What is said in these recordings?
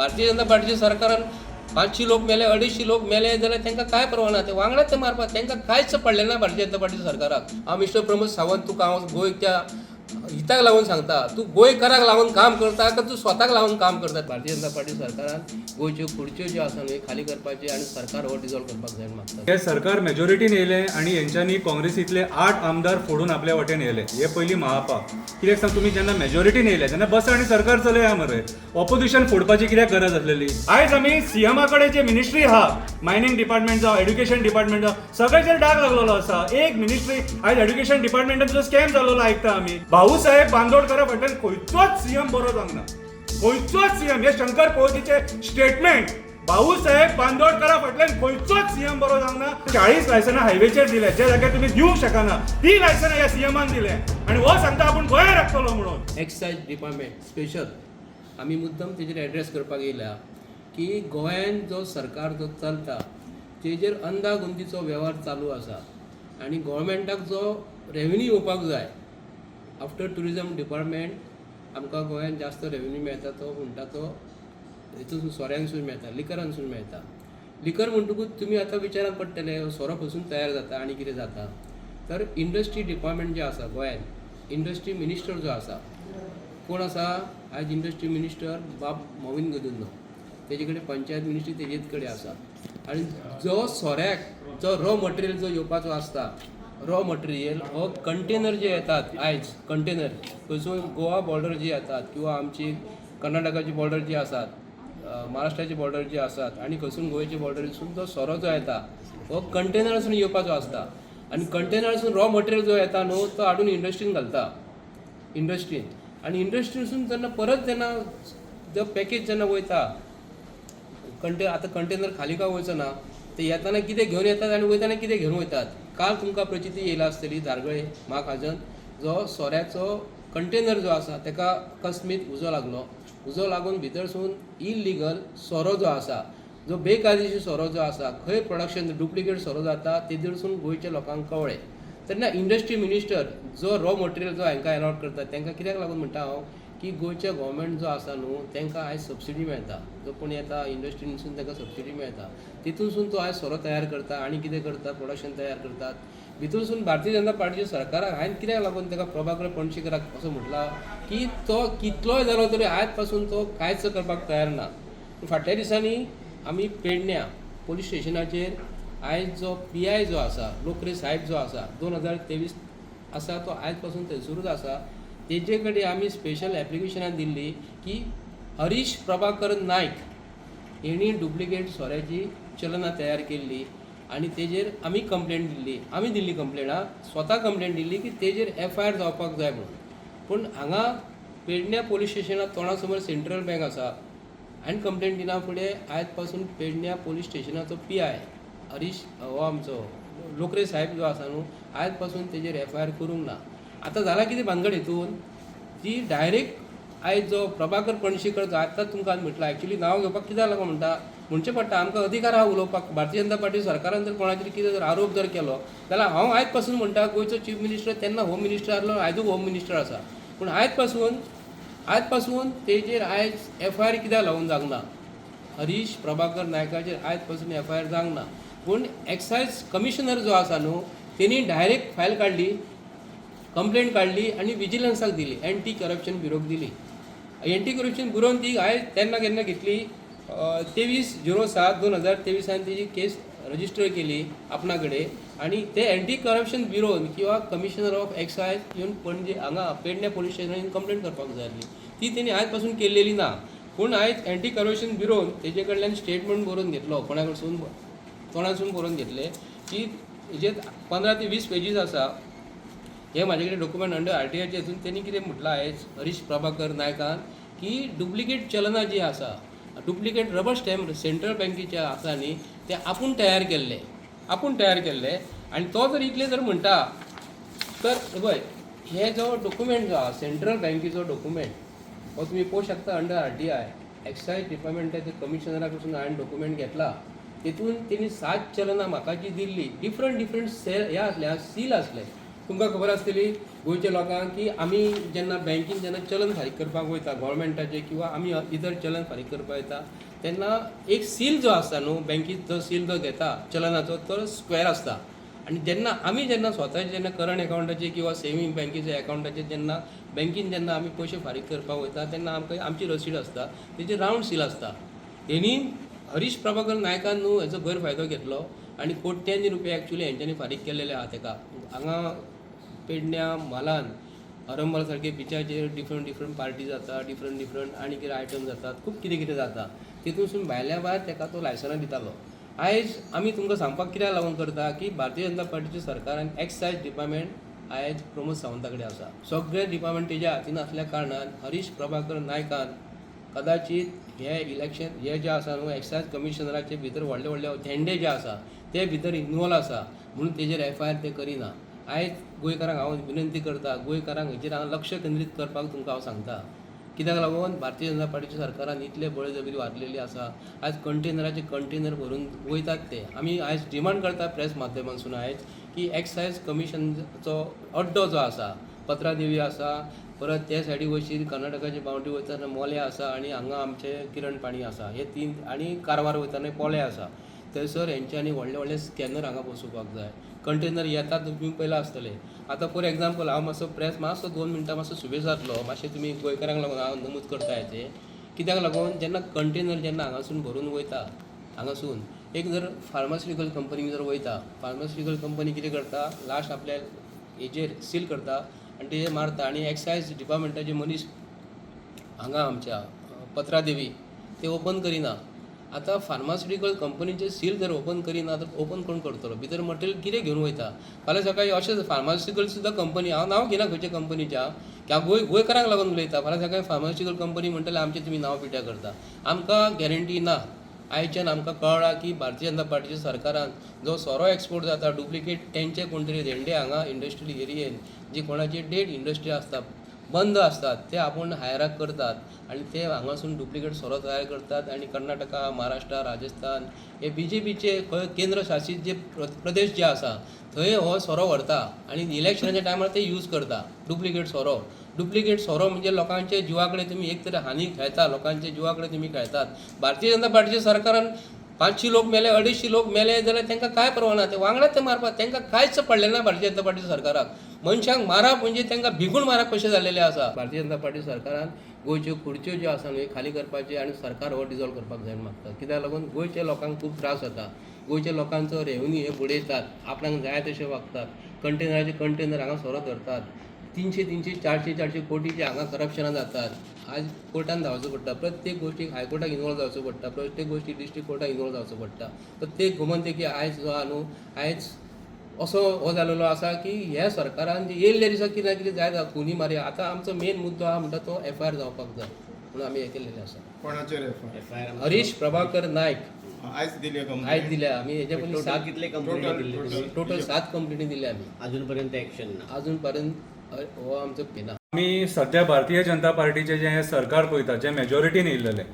भारतीय जनता पार्टीच्या सरकारान 500 लोक मेले, 250 लोक मेले जाल्यार तांकां कांय पर्वा ना. ते वांगडाच ते मारपाक, तांकां कांयच पडलें ना भारतीय जनता पार्टीच्या सरकाराक. हांव मिस्टर प्रमोद सावंत, तुका हांव गोंयच्या हिताक लागून सांगता, तूं गोंयकाराक लागून काम करता काय तूं स्वताक लागून काम करता? भारतीय जनता पार्टी सरकारान गोंयच्यो खुर्च्यो ज्यो आसा न्हय खाली करपाची आनी सरकार हो डिजॉल्व करपाक जाय मागता. हे सरकार मेजॉरिटीन येयलें आनी हेंच्यांनी काँग्रेसींतले 8 आमदार फोडून आपल्या वाटेन येयले. हे पयलीं महापाप. कित्याक सांग, तुमी जेन्ना मेजॉरिटीन येयले तेन्ना बसा आनी सरकार चलया मरे, ऑपोजिशन फोडपाची कित्याक गरज आसलेली? आयज आमी सीएमा कडेन जे मिनिस्ट्री आहा, मायनींग डिपार्टमेंट जावं, एड्युकेशन डिपार्टमेंट जावं, सगळ्याचेर डाग लागलेलो आसा. एक मिनिस्ट्री आयज एड्युकेशन डिपार्टमेंटान जो स्कॅम जाल्लो आयकता आमी. भाऊसाहेब बांदोडकरा फाटल्यान खंयचोच सीएम बरो जावंक ना, खंयचोच सीएम. हे शंकर पोळतीचे स्टेटमेंट, भाऊसाहेब बांदोडकरा फाटल्यान खंयचोच सीएम बरो जावंक ना. 40 लायसनां हायवेचेर दिले, ज्या जाग्यार तुमी दिवंक शकना ती लायसनां ह्या सीएमान दिले आनी हो सांगता आपूण गोंया राखतलो म्हणून. एक्सायज डिपार्टमेंट स्पेशल आमी मुद्दम तेजेर एड्रेस करपाक येयल्या की गोंयान जो सरकार जो चलता तेजेर अंदागुंदीचो वेव्हार चालू आसा आनी गोवोरमेंटाक जो रेवेन्यू येवपाक जाय, आफ्टर ट्युरिजम डिपार्टमेंट आमकां गोंयान जास्त रेवेन्यू मेळटा तो म्हणटा तो हितून सोऱ्यानसून मेळटा, लिकरानसून मेळटा. लिकर म्हणटकूच तुमी आतां विचारात पडटले, सोरो पसून तयार जाता आनी कितें जाता. तर इंडस्ट्री डिपार्टमेंट जें आसा गोंयान, इंडस्ट्री मिनिस्टर जो आसा, कोण आसा आयज इंडस्ट्री मिनिस्टर? बाब मॉवीन गुदिन्हो. तेजे कडेन पंचायत मिनिस्ट्री तेजेच कडेन आसा आनी जो सोऱ्याक जो रॉ मटेरियल जो येवपाचो आसता, रॉ मटेरियल हो कंटेनर जे येतात आयज, कंटेनर खंयसून गोवा बॉर्डर जी येतात किंवा आमची कर्नाटकाची बॉर्डर जी आसात, महाराष्ट्राची बॉर्डर जी आसात आनी खंयसून गोंयची बॉर्डरीसून जो सोरो जो येता हो कंटेनरासून येवपाचो आसता आनी कंटेनरासून रॉ मटेरियल जो येता न्हू, तो हाडून इंडस्ट्रीन घालता, इंडस्ट्रीन. आनी इंडस्ट्रीसून जेन्ना परत जेन्ना जो पॅकेज जेन्ना वयता आतां कंटेनर खाली काय वयचो ना, ते येताना कितें घेवन येतात आनी वयताना कितें घेवन वयतात. काल तुमकां प्रचिती येयला आसतली, धारगळे महाखाजन जो सोऱ्याचो कंटेनर जो आसा तेका अकस्मीत उजो लागलो. उजो लागून भितरसून इलिगल सोरो जो आसा, जो बेकायदेशीर सोरो जो आसा, खंय प्रोडक्शन डुप्लिकेट सोरो जाता तेदूरसून गोंयच्या लोकांक कळ्ळें. तेन्ना इंडस्ट्री मिनिस्टर जो रॉ मटेरियल जो हांकां एलॉट करता तांकां कित्याक लागून म्हणटा हांव की गोंयच्या गोवोरमेंट जो आसा न्हू, तांकां आयज सबसिडी मेळटा. जो कोण येता इंडस्ट्रीनसून ताका सबसिडी मेळटा, तितूनसून तो आयज सोरो तयार करता आनी कितें करता, प्रोडक्शन तयार करतात. भितूरसून भारतीय जनता पार्टीच्या सरकाराक हांवें कित्याक लागून ताका प्रभाकर पणशीकराक असो म्हटला की तो कितलोय जालो तरी आयज पासून तो कांयच करपाक तयार ना. फाटल्या दिसांनी आमी पेडण्या पोलीस स्टेशनाचेर आयज जो पीआय जो आसा, लोकरे साहेब जो आसा, 2023 आसा, तो आयज पासून थंयसरूच आसा. तेजे कडेन आमी स्पेशल एप्लिकेशनां दिल्ली की हरीश प्रभाकर नायक हेणी डुप्लिकेट सोऱ्याची चलनां तयार केल्ली आनी तेजेर आमी कंप्लेन दिल्ली. आमी दिल्ली कंप्लेन, आं, स्वता कंप्लेन दिल्ली की तेजेर एफआयआर जावपाक जाय म्हणून. पूण हांगा पेडण्या पोलीस स्टेशनात तोंडा समोर सेंट्रल बँक आसा आनी कंप्लेन दिना फुडें आयज पासून पेडण्या पोलीस स्टेशनाचो पीआय हरीश हो आमचो लोकरे साहेब जो आसा न्हू, आयज पासून तेजेर एफआयआर करूंक ना. आतां जाला कितें भानगड हितून ती डायरेक्ट आयज जो प्रभाकर पणशीकर जो आतां तुमकां म्हटलां, एक्चुली नांव घेवपाक कित्याक लागून म्हणटा, म्हणचें पडटा, आमकां अधिकार आहा उलोवपाक. भारतीय जनता पार्टी सरकारान जर कोणाचेर कितें जर आरोप जर केलो जाल्यार हांव आयज पासून म्हणटा, गोंयचो चीफ मिनिस्टर तेन्ना होम मिनिस्टर आसलो, आयजूय होम मिनिस्टर आसा, पूण आयज पासून तेजेर आयज एफआयआर कित्याक लावून जावंक ना? हरीश प्रभाकर नायकाचेर आयज पासून एफआयआर जावंक ना. पूण एक्सायज कमिशनर जो आसा न्हू, तेणी डायरेक्ट फायल काडली, कंप्लेंट काडली आनी विजिलन्साक दिली, एंटी करप्शन ब्युरोक दिली. एंटी करप्शन ब्युरोन ती आयज तेन्ना केन्ना घेतली, 23/07/2023 तेजी केस रजिस्टर केली आपणा कडेन. आनी ते एंटी करप्शन ब्युरोन किंवा कमिशनर ऑफ एक्सायज येवन पणजे हांगा पेडणे पोलीस स्टेशनार कंप्लेंट करपाक जाय आसली, ती तेणी आयज पासून केल्लेली ना. पूण आयज एंटी करप्शन ब्युरोन तेजे कडल्यान स्टेटमेंट बरोवन घेतलो, कोणा कडसून, कोणासून बरोवन घेतले की हेजेर 15 ते 20 पेजीस आसा. हे म्हाजे कडेन डॉक्युमेंट अंडर आरटीआयचे हितून तेणी कितें म्हटलां आयज हरीश प्रभाकर नायकान की डुप्लिकेट चलनां जी आसा, डुप्लिकेट रबर स्टॅम्प सेंट्रल बँकेचे आसा न्ही, ते आपूण तयार केल्ले, आपूण तयार केल्ले. आनी तो जर इतले जर म्हणटा तर पळय, हे जो डॉक्युमेंट जो आहा, सेंट्रल बँकेचो डॉक्युमेंट हो तुमी पळोवंक शकता अंडर आरटीआय. एक्सायज डिपार्टमेंटाच्या कमिशनरा कडसून हांवें डॉक्युमेंट घेतला. तितून तेणी 7 चलनां म्हाका जी दिल्ली, डिफरंट डिफरंट सेल हे आसले, सील आसले. तुमकां खबर आसतली गोंयच्या लोकांक की आमी जेन्ना बँकीन जेन्ना चलन फारीक करपाक वयता गव्हर्मेंटाचें किंवा आमी इतर चलन फारीक करपाक वयता तेन्ना एक सील जो आसता न्हू, बँकीत जो सील जो घेता चलनाचो तो स्क्वेर आसता. आनी जेन्ना आमी जेन्ना स्वताचे जेन्ना करंट एकावंटाचे किंवा सेवींग बँकेचे एकावंटाचे जेन्ना बँकीन जेन्ना आमी पयशे फारीक करपाक वयता तेन्ना आमकां आमची रसीद आसता, तेजी रावंड सील आसता. हेणी हरीश प्रभाकर नायकान न्हू हेचो गैरफायदो घेतलो आनी कोट्यांनी रुपया एक्चुली हेंच्यांनी फारीक केलेले आहा तेका. हांगा पेडण्या म्हालान अरंबल सारके बिचाचेर डिफरंट डिफरंट पार्टी जाता, डिफरंट डिफरंट आनी कितें आयटम जातात, खूब कितें कितें जाता. तितूनसून भायल्या भायर तेका तो लायसनां दितालो. आयज आमी तुमकां सांगपाक कित्याक लागून करता की भारतीय जनता पार्टीच्या सरकारान एक्सायज डिपार्टमेंट आयज प्रमोद सावंता कडेन आसा. सगळे डिपार्टमेंट तेज्या हातीन आसल्या कारणान हरीश प्रभाकर नायकान कदाचित हे इलेक्शन हे जे आसा न्हू एक्सायज कमिशनराचे भितर व्हडले व्हडले धेंडे जे आसा ते भितर इनवॉल्व आसा म्हणून तेजेर एफआयआर ते करिना. आयज गोंयकारांक हांव विनंती करता, गोंयकारांक हेचेर हांव लक्ष केंद्रीत करपाक तुमकां हांव सांगता. कित्याक लागून भारतीय जनता पार्टीच्या सरकारान इतले बळजबरी वाडलेली आसा. आयज कंटेनराचे कंटेनर भरून वयतात ते. आमी आयज डिमांड करता प्रेस माध्यमांसून आयज की एक्सायज कमिशनचो अड्डो जो आसा पत्रादेवी आसा, परत ते सायडी वयशीर कर्नाटकाची बावंड्री वयतना मोल्या आसा आनी हांगा आमचे किरण पाणी आसा, हे तीन, आनी कारवार वयतना पोले आसा. थंयसर हेंच्यांनी व्हडले व्हडले स्कॅनर हांगा बसोवपाक जाय. कंटेनर येतात तुमी पयला आसतले. आतां फॉर एग्जाम्पल हांव मातसो प्रेस मातसो 2 मिनटां मातसो सुबेज जातलो, मातशें तुमी गोंयकारांक लागून हांव नमूद करता हें. कित्याक लागून जेन्ना कंटेनर जेन्ना हांगासून भरून वयता, हांगासून एक जर फार्मास्युटिकल कंपनी जर वयता, फार्मास्युटिकल कंपनी कितें करता, लास्ट आपल्या हेजेर सील करता आनी तेजेर मारता. आनी एक्सायज डिपार्टमेंटाचे मनीस हांगा आमच्या पत्रादेवी ते ओपन करिना. आतां फार्मास्युटिकल कंपनीचे सील जर ओपन करिना तर ओपन कोण करतलो? भितर मटेरियल कितें घेवन वयता? फाल्यां सकाळीं अशेंच फार्मास्युटिकल सुद्दां कंपनी, हांव नांव घेना खंयच्या कंपनीच्या, की हांव गोंयकारांक लागून उलयता. फाल्यां सकाळीं फार्मास्युटिकल कंपनी म्हणटले आमचें तुमी नांव पिड्ड्यार करता, आमकां गॅरंटी ना. आयच्यान आमकां कळ्ळां की भारतीय जनता पार्टीच्या सरकारान जो सोरो एक्सपोर्ट जाता डुप्लिकेट, तेंचे कोण तरी धेंडे हांगा इंडस्ट्रियल एरियेन जी कोणाची डेड इंडस्ट्री आसता, बंद आसतात, ते आपूण हायराक करतात आनी ते हांगासून डुप्लिकेट सोरो तयार करतात. आनी कर्नाटका, महाराष्ट्र, राजस्थान हे बीजेपीचे खंय केंद्र शासीत जे प्रदेश जे आसा थंय हो सोरो व्हरता आनी इलेक्शनाच्या टायमार ते यूज करता डुप्लिकेट सोरो. डुप्लिकेट सोरो म्हणजे लोकांच्या जिवा कडेन तुमी एक तरी हानी खेळता, लोकांच्या जिवा कडेन तुमी खेळतात. भारतीय जनता पार्टीच्या सरकारान 500 लोक मेले, 250 लोक मेले जाल्यार तांकां कांय पर्वा ना, ते वांगडाच ते मारपाक, तांकां कांयच पडलें ना. भारतीय जनता पार्टी सरकाराक मनशांक मारप म्हणजे तांकां भिगून मारप कशें जाल्लेलें आसा. भारतीय जनता पार्टी सरकारान गोंयच्यो खुर्च्यो ज्यो आसा न्हय खाली करपाचे आनी सरकार हो डिजॉल्व करपाक जाय मागता. कित्याक लागून गोंयच्या लोकांक खूब त्रास जाता. गोंयच्या लोकांचो रेवन्यू हे बुडयतात, आपणाक जाय तशें वागतात, कंटेनराचे कंटेनर हांगा सोरो धरतात, 300 300 400 400 कोटीचे हांगा करप्शनां जातात. आज कोर्टान धांवचो पडटा, प्रत्येक गोश्टीक हायकोर्टाक इनवॉल्व जावचो पडटा, प्रत्येक गोश्टीक डिस्ट्रिक्ट कोर्टाक इनवॉल्व जावचो पडटा. प्रत्येक गोमंतकी आयज जो आहा न्हू, आयज असो हो जालेलो आसा की ह्या सरकारान जे येयल्ले दिसा कितें ना कितें जायत, खुनी मारया. आतां आमचो मेन मुद्दो आहा म्हणटा तो एफआयआर जावपाक जाय म्हणून आमी हें केल्लें आसा. कोणाचेर एफआयआर? हरीश प्रभाकर नायक. आयज दिली कंप्लेंट? आयज दिल्या आमी. हेच्या पयलीं टोटल 7 कितले कंप्लेंट टोटल दिल्ले तुम्ही? टोटल 7 कंप्लेनी दिल्या आमी. अजून पर्यंत ऍक्शन ना? अजून पर्यंत हो आमचो ना. आमी सध्या भारतीय जनता पार्टीचें जें हें सरकार पळयता, जें मेजॉरिटीन येयल्लेलें,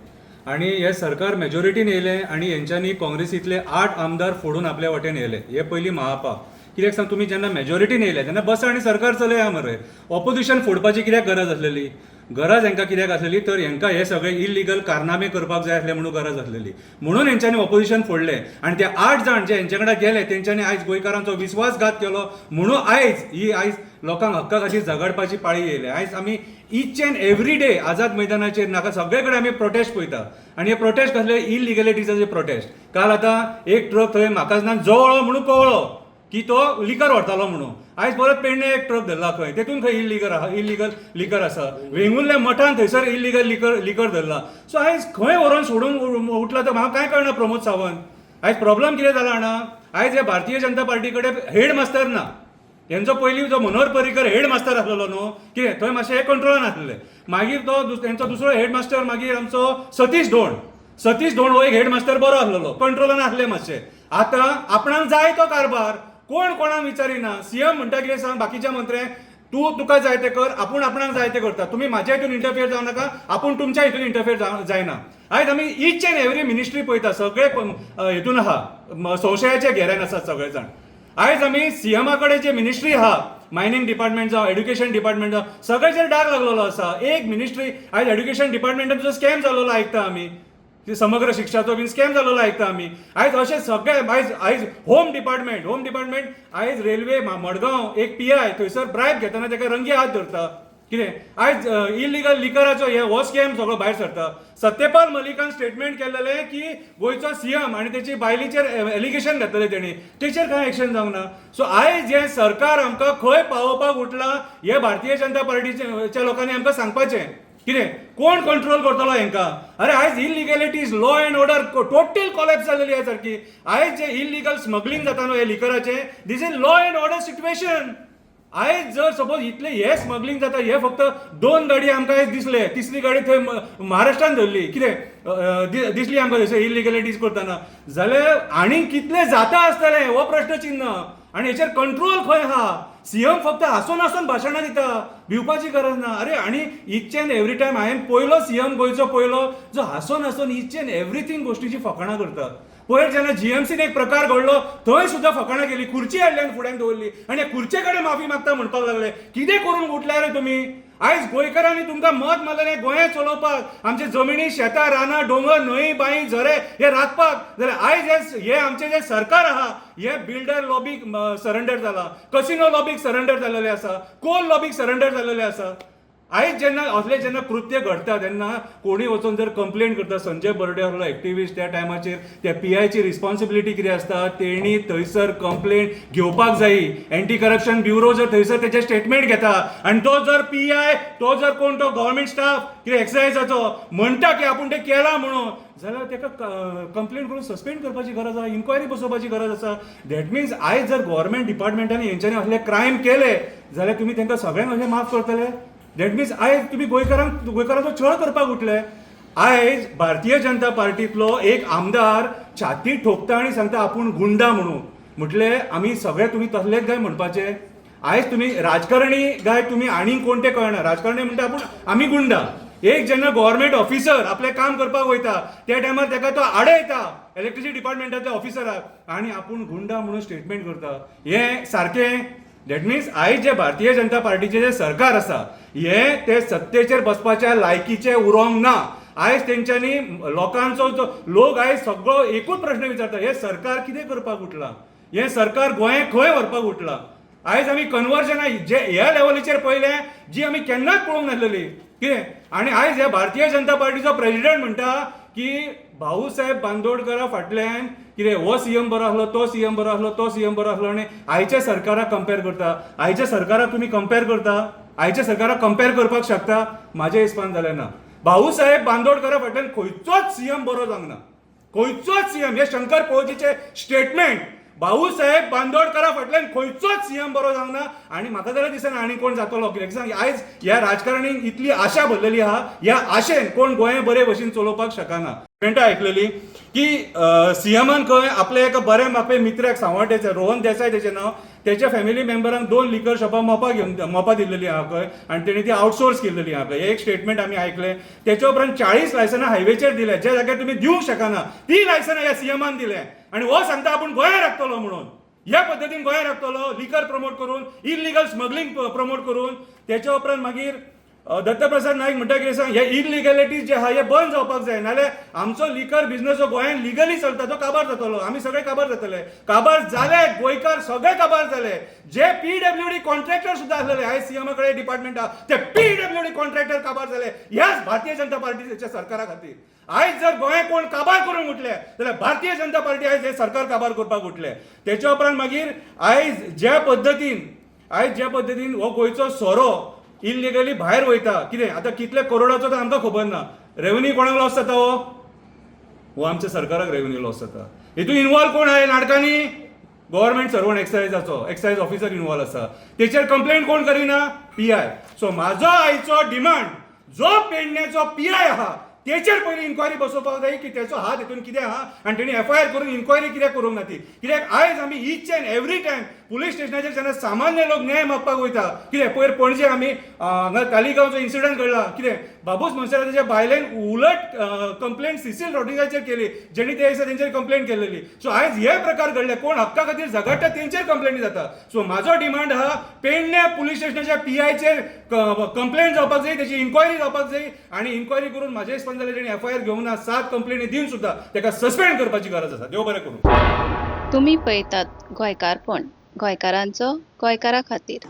आनी हें सरकार मेजॉरिटीन येयलें आनी हेंच्यांनी काँग्रेसींतले 8 आमदार फोडून आपल्या वटेन येयले. हे पयलीं महापा. कित्याक सांग, तुमी जेन्ना मेजॉरिटीन येयले तेन्ना बसा आनी सरकार चलया मरे, ऑपोजिशन फोडपाची कित्याक गरज आसलेली? गरज हेंकां कित्याक आसलेली तर हेंकां हे सगळे इलिगल कारनामे करपाक जाय आसले म्हणून गरज आसलेली, म्हणून हेंच्यांनी ऑपोजिशन फोडलें. आनी ते 8 जाण जे हेंचे कडेन गेले तेंच्यांनी आयज गोंयकारांचो विस्वासघात केलो, म्हणून आयज ही आयज लोकांक हक्का खातीर झगडपाची पाळी येयल्या. आयज आमी each and every day Azad मैदानाचेर नाका सगळे कडेन आमी प्रोटेस्ट पळयता. आनी हे प्रोटेस्ट कसले? इलिगलिटीचे प्रोटेस्ट. काल आतां एक ट्रक थंय म्हाका ना जवळो म्हणून कळ्ळो की तो लिकर व्हरतालो म्हणून. आयज परत पेडणे एक ट्रक धरला खंय, तेतून खंय इलिगल आहा, इलिगल लिकर आसा. वेंगुर्ल्या मठान थंयसर इलिगल लिकर धरला. सो आयज खंय व्हरोन सोडून उठला तर म्हाका कांय कळना प्रमोद सावंत. आयज प्रॉब्लम कितें जाला जाणा, आयज हे भारतीय जनता पार्टी कडेन हेड मास्तर ना. हेंचो पयलीं जो मनोहर पर्रीकर हेड मास्तर आसलेलो न्हू, कितें थंय मातशें हे कंट्रोलान आसलेले. मागीर तो तेंचो दुसरो हेड मास्टर मागीर आमचो सतीश धोंड, सतीश धोंड हो एक हेड मास्तर बरो आसलेलो, कंट्रोलान आसले मातशे. आतां आपणाक जाय तो कारभार, कोण कोणाक विचारिना. सीएम म्हणटा कितें सांग बाकीच्या मंत्र्यांक, तूं तुका जाय तें कर, आपूण आपणाक जाय तें करता, तुमी म्हाज्या हितून इंटरफियर जावं नाका, आपूण तुमच्या हितून इंटरफियर जायना. आयज आमी इच एंड एवरी मिनिस्ट्री पळयता, सगळे हितून आहा, संशयाच्या घेऱ्यान आसात सगळे जाण. आयज आमी सीएमा कडेन जे मिनिस्ट्री आहा मायनींग डिपार्टमेंट जावं, एड्युकेशन डिपार्टमेंट जावं, सगळ्याचेर डाग लागलेलो आसा. एक मिनिस्ट्री आयज एड्युकेशन डिपार्टमेंटान तुजो स्कॅम जाल्लो आयकता आमी, ती समग्र शिक्षाचो बीन स्कॅम जाल्लो आयकता आमी. आयज अशें सगळे आयज होम डिपार्टमेंट, आयज रेल्वे मडगांव एक पीआय थंयसर ब्रायब घेतना ताका रंगे हात धरता. कितें आयज इलिगल लिकराचो हे हो स्कॅम सगळो भायर सरता. सत्यपाल मलिकान स्टेटमेंट केल्लेलें की गोंयचो सीएम आनी तेची बायलेचेर एलिगेशन घातलेलें तेणी, तेचेर कांय एक्शन जावंक ना. सो आयज हें सरकार आमकां खंय पावोवपाक उठलां हें भारतीय जनता पार्टीच्या लोकांनी आमकां सांगपाचें. कितें कोण कंट्रोल करतलो हेंकां? अरे, आयज illegalities, law and order total collapse जालेली आहा सारकी. आयज जे इलिगल स्मगलिंग जाता न्हू हे लिकराचें, this is law and order situation. आयज जर सपोज इतले हे स्मगलिंग जाता, हे फक्त दोन गाडी आमकां आयज दिसले, तिसरी गाडी थंय महाराष्ट्रान धरली. कितें दिसली आमकां थंयसर इलिगलिटीज करतना, जाल्यार आनी कितले जाता आसतले हो प्रश्न चिन्ह. आनी हेचेर कंट्रोल खंय आहा? सीएम फक्त हांसून हांसून भाशणां दिता, भिवपाची गरज ना. अरे, आनी इच एंड एवरी टायम हांवें पयलो सीएम गोंयचो पयलो जो हांसून हांसून इच एंड एवरीथींग गोश्टीची फकाणां करता. पयर जेन्ना जीएमसीन एक प्रकार घडलो, थंय सुद्दां फकाणां केली. खुर्ची हाडली आनी फुड्यान दवरली आनी खुर्चे कडेन माफी मागता म्हणपाक लागले. कितें करूंक उठल्या रे तुमी? आयज गोंयकारांनी तुमकां मत मारलेलें गोंयांत चलोवपाक, आमचे जमिनी, शेतां, रानां, दोंगर, न्हंय, बांय, झरे हे राखपाक, जाल्यार आयज हे आमचें जें सरकार आहा हे बिल्डर लॉबीक सरंडर जाला, कसिनो लॉबीक सरंडर जालेलें आसा, कोल लॉबीक सरंडर जालेलें आसा. आयज जेन्ना असले जेन्ना कृत्य घडटा तेन्ना कोणी वचून जर कंप्लेन करता, संजय बर्डे असलो एक्टिविस्ट, त्या टायमाचेर त्या पीआयची रिस्पॉन्सिबिलिटी कितें आसता? तेणी थंयसर कंप्लेन घेवपाक जायी. एंटी करप्शन ब्युरो जर थंयसर तेचें स्टेटमेंट घेता आनी तो जर पीआय, तो जर कोण तो गव्हर्मेंट स्टाफ कितें एक्सायजाचो म्हणटा की आपूण तें केलां म्हणून, जाल्यार ताका कंप्लेन करून सस्पेंड करपाची गरज आसा, इन्क्वायरी बसोवपाची गरज आसा. That means आयज जर गव्हर्मेंट डिपार्टमेंटांनी हेंच्यांनी असले क्रायम केले जाल्यार तुमी तांकां सगळ्यांक अशें माफ करतले? That means आयज तुमी गोंयकारांचो छळ करपाक उठले. आयज भारतीय जनता पार्टीतलो एक आमदार छाती ठोकता आनी सांगता आपूण गुंडा म्हणून. म्हटले आमी सगळे तुमी तसलेच काय म्हणपाचे? आयज तुमी राजकारणी काय तुमी आनीक कोण ते कळना. राजकारणी म्हणटा आपूण आमी गुंडा. एक जेन्ना गव्हर्मेंट ऑफिसर आपलें काम करपाक वयता त्या टायमार ताका तो आडयता इलेक्ट्रिसिटी डिपार्टमेंटातल्या ऑफिसराक आनी आपूण गुंडा म्हणून स्टेटमेंट करता, हें सारकें? That means आयज जे भारतीय जनता पार्टीचें जे सरकार आसा हे ते सत्तेचेर बसपाच्या लायकीचे उरोंक ना. आयज तेंच्यांनी लोकांचो जो लोक आयज सगळो एकूच प्रश्न विचारता, हे सरकार कितें करपाक उठलां? हें सरकार गोंय खंय व्हरपाक उठलां? आयज आमी कन्वर्जनां जे ह्या लेवलीचेर पळयलें जी आमी केन्नाच पळोवंक नासलेली. कितें आनी आयज ह्या भारतीय जनता पार्टीचो प्रेजिडेंट म्हणटा की भाऊसाहेब बांदोडकरा फाटल्यान कितें हो सीएम बरो आसलो, तो सीएम बरो आसलो, तो सीएम बरो आसलो आनी आयच्या सरकाराक कंपेर करता. आयच्या सरकाराक तुमी कंपेर करता? आयच्या सरकाराक कंपेर करपाक शकता? म्हाज्या हिसपान जालें ना. भाऊसाहेब बांदोडकरा फाटल्यान खंयचोच सीएम बरो जावंक ना, खंयचोच सीएम. हे शंकर पळोवचें स्टेटमेंट, भाऊसाहेब बांदोडकरा फाटल्यान खंयचोच सीएम बरो जावंक ना आनी म्हाका जाल्यार दिसना आनी कोण जातलो. कित्याक सांग, आयज ह्या राजकारणींक इतली आशा भरलेली आहा, ह्या आशेन कोण गोंय बरे भशेन चलोवपाक शकना. स्टेटमेंटां आयकलेली की सीएमान खंय आपल्या एका बऱ्या मापे मित्राक, सांवड्डेचे रोहन देसाय तेचें नांव, तेच्या फॅमिली मेंबरांक दोन लिकर शॉपां मोपा घेवन मोपा दिल्लेली आहा खंय आनी तेणी ती आउटसोर्स केल्लेली आहा खंय. हे एक स्टेटमेंट आमी आयकलें. तेच्या उपरांत 40 लायसनां हायवेचेर दिले, ज्या जाग्यार तुमी दिवंक शकना ती लायसनां ह्या सीएमान दिले आनी हो सांगता आपूण गोंया राखतलो म्हणून. ह्या पद्दतीन गोंया राखतलो, लिकर प्रमोट करून, इलिगल स्मगलिंग प्रमोट करून. तेच्या उपरांत मागीर दत्तप्रसाद नायक म्हणटा कितें सांग, हे इलिगलिटीज जे आहा हे बंद जावपाक जाय, नाल्यार आमचो लिकर बिझनस जो गोंयांत लिगली चलता तो काबार जातलो, आमी सगळे काबार जातले. काबार जाले, गोंयकार सगळे काबार जाले. जे पीडब्ल्यूडी कॉन्ट्रॅक्टर सुद्दां आसलेले, आयज सीएमा कडेन डिपार्टमेंट आहा, ते पीडब्ल्यूडी कॉन्ट्रॅक्टर काबार जाले ह्याच भारतीय जनता पार्टीच्या सरकारा खातीर. आयज जर गोंय कोण काबार करूंक उठले जाल्यार भारतीय जनता पार्टी आयज हे सरकार काबार करपाक उठले. तेच्या उपरांत मागीर आयज ज्या पद्दतीन हो गोंयचो सोरो इलिगली भायर वयता, कितें आतां कितले करोडाचो तो आमकां खबर ना. रेवन्यू कोणाक लॉस जाता? हो हो आमच्या सरकाराक रेवन्यू लॉस जाता. हितून इनवॉल्व कोण आहे नाटकांनी? गव्हर्मेंट सर्वंट, एक्सायजाचो एक्सायज ऑफिसर इनवॉल्व आसा. तेचेर कंप्लेंट कोण करिना? पीआय. सो म्हाजो आयचो डिमांड, जो पेडण्याचो पीआय आहा तेचेर पयलीं इन्क्वायरी बसोवपाक जाय की तेचो हात हितून कितें आहा आनी तेणी एफआयआर करून इन्क्वायरी कित्याक करूंक ना ती. कित्याक आयज आमी each and every time police स्टेशनाचेर जेन्ना सामान्य लोक न्याय मागपाक वयता, कितें पयर पणजे आमी हांगा तालिगांवचो इन्सिडंट घडला, कितें बाबूस मोन्सेराताच्या बायलेन उलट कंप्लेंट सिसील रॉड्रिगाचेर केली, जेणी त्या दिसा तेंचेर कंप्लेंट केलेली. सो आयज हे प्रकार घडले, कोण हक्का खातीर झगडटा तेंचेर कंप्लेंटी जाता. सो म्हाजो डिमांड आहा, पेडण्या पुलीस स्टेशनाच्या पीआयचेर कंप्लेंट जावपाक जाय, तेची इन्क्वायरी जावपाक जाय आनी इन्क्वायरी करून म्हाज्या हिसपान जाल्यार तेणी एफआयआर घेवंक ना, 7 कंप्लेनी दिवन सुद्दां तेका सस्पेंड करपाची गरज आसा. देव बरें करूं. तुमी पळयतात गोंयकारपण, गोंयकारांचो गोंयकारा खातीर.